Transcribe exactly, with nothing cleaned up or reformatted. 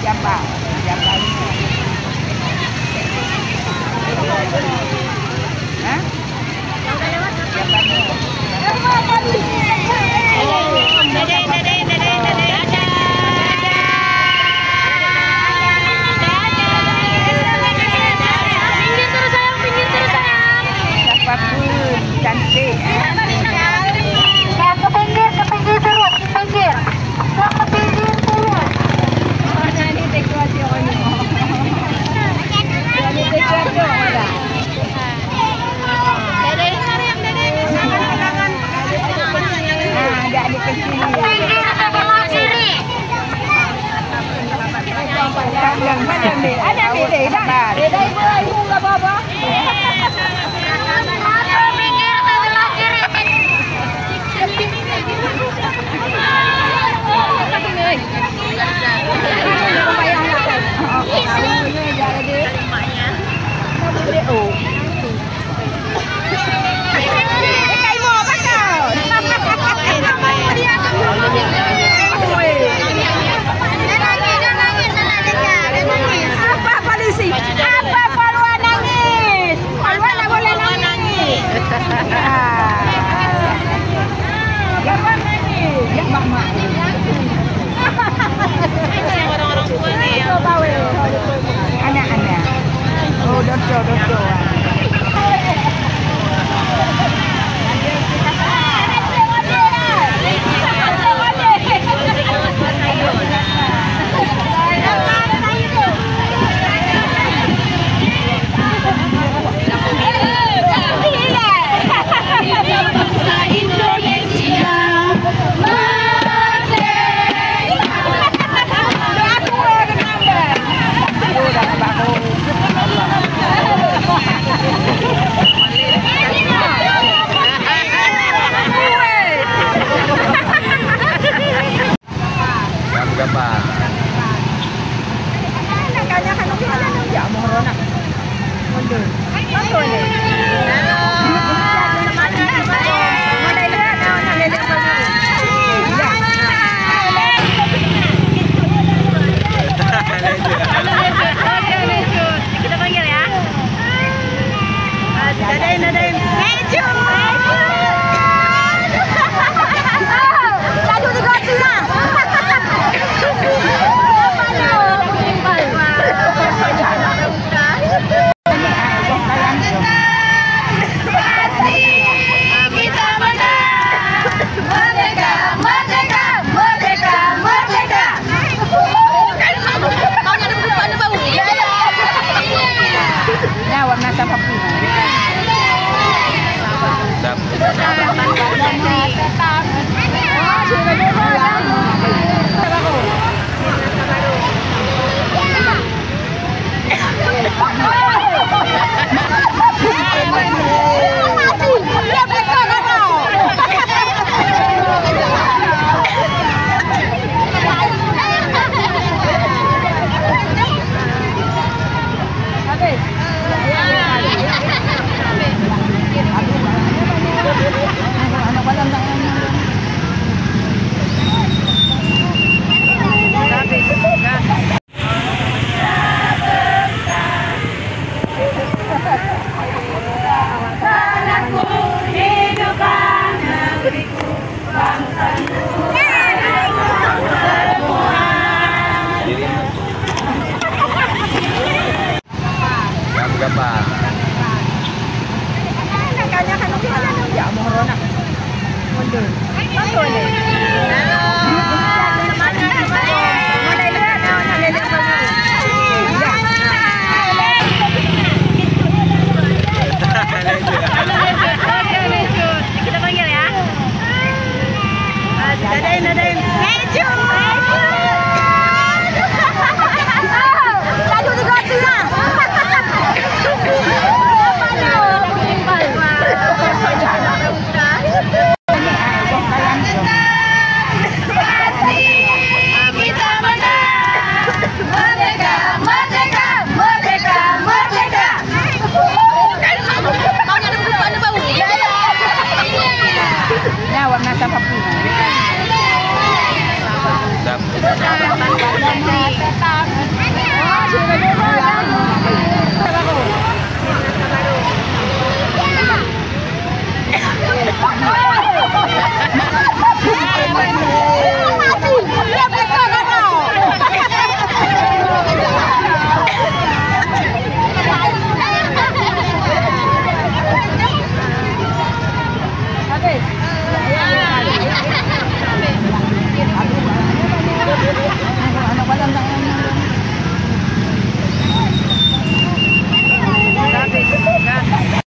Siapa? Siapa? Hah? Siapapun cantik, eh. Yang ke pinggir, ke pinggir terus, ke pinggir. Yang ke pinggir terus. Apa polisi? Apa polwan nangis? Polwan tak boleh nangis. Ah. Jangan nangis. Jangan mak. Anak-anak. Oh, dosa, dosa. Kita panggil ya. Nadai, nadai. Maju. Laju tiga tiga. Kita menang. Merdeka, merdeka, merdeka, merdeka. Ya, warna sahabat. Gambar. Kita panggil ya. Nadai, nadai. Maju. Laju tiga tiga. Kita menang. Merdeka, merdeka, merdeka, merdeka. Ya, warna sahabat.